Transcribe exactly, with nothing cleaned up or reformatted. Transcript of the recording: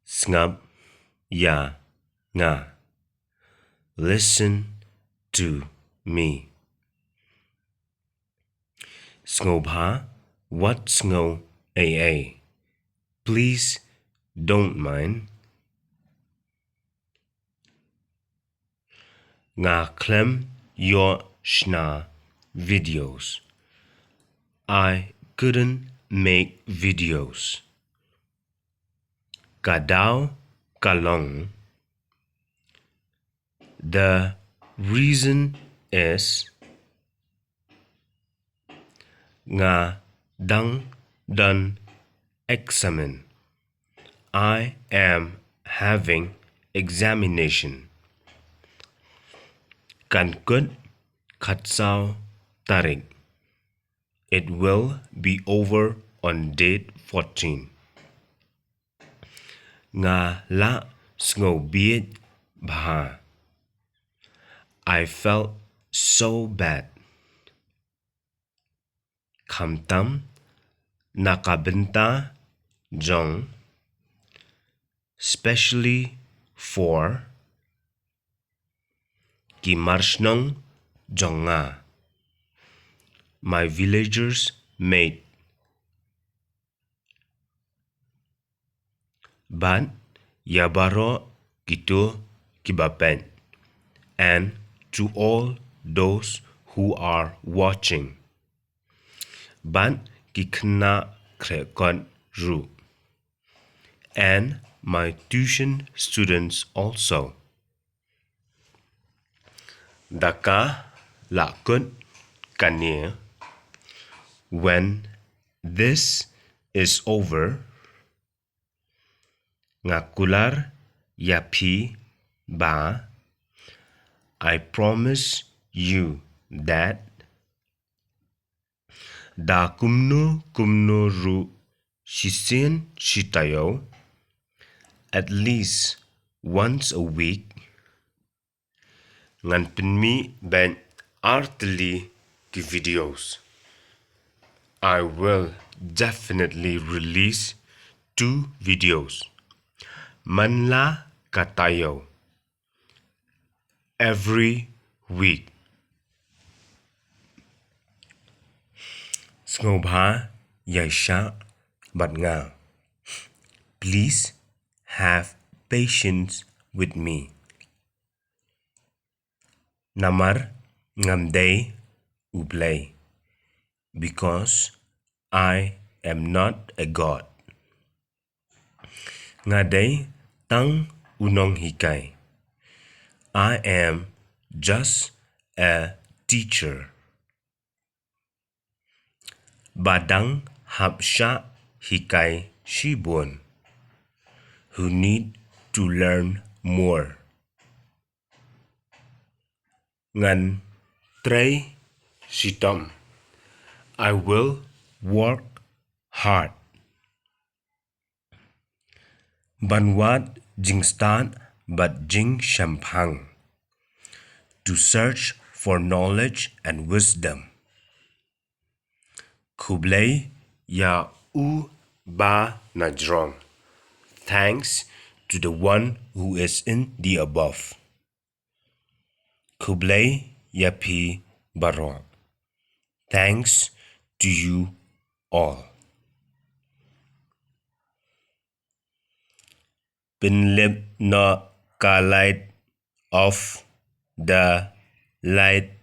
Sngap ïa nga. Listen to me. Sngewbha wat sngew ei ei. Please don't mind. Nga khlem ïoh shna videos. I couldn't make videos. Ka daw ka long. The reason is nga dang don examen. I am having examination. Kan kut khatsaw tarik. It will be over on date fourteen. Nga la sngewbieit bha. I felt so bad. Khamtam na ka bynta jong, specially for ki marshnong jong nga, my villagers mate. Bad ïa baroh kito kiba peit. And to all those who are watching. Bad ki khynnah khreh kot ruh. And my tuition students also. Da ka la kut kane, when this is over, nga kular ïa phi ba, I promise you that da kumno kumno ruh shisien shi taïew, at least once a week, ngan pynmih beit artylli ki videos. I will definitely release two videos. Man la ka taïew. Every week. Sngewbha ïaishah bad nga. Please have patience with me. Namar ngam dei U Blei, because I am not a god. Nga dei tang u nonghikai. I am just a teacher. Ba dang hap shah hikai shibun, who need to learn more. Ngan trei shitom. I will work hard. Ban wad jingstad bad jingshemphang. To search for knowledge and wisdom. Khublei ïa u ba na jrong. Thanks to the one who is in the above. Khublei ïa phi baroh. Thanks to you all. Pynlip noh ka light, off the light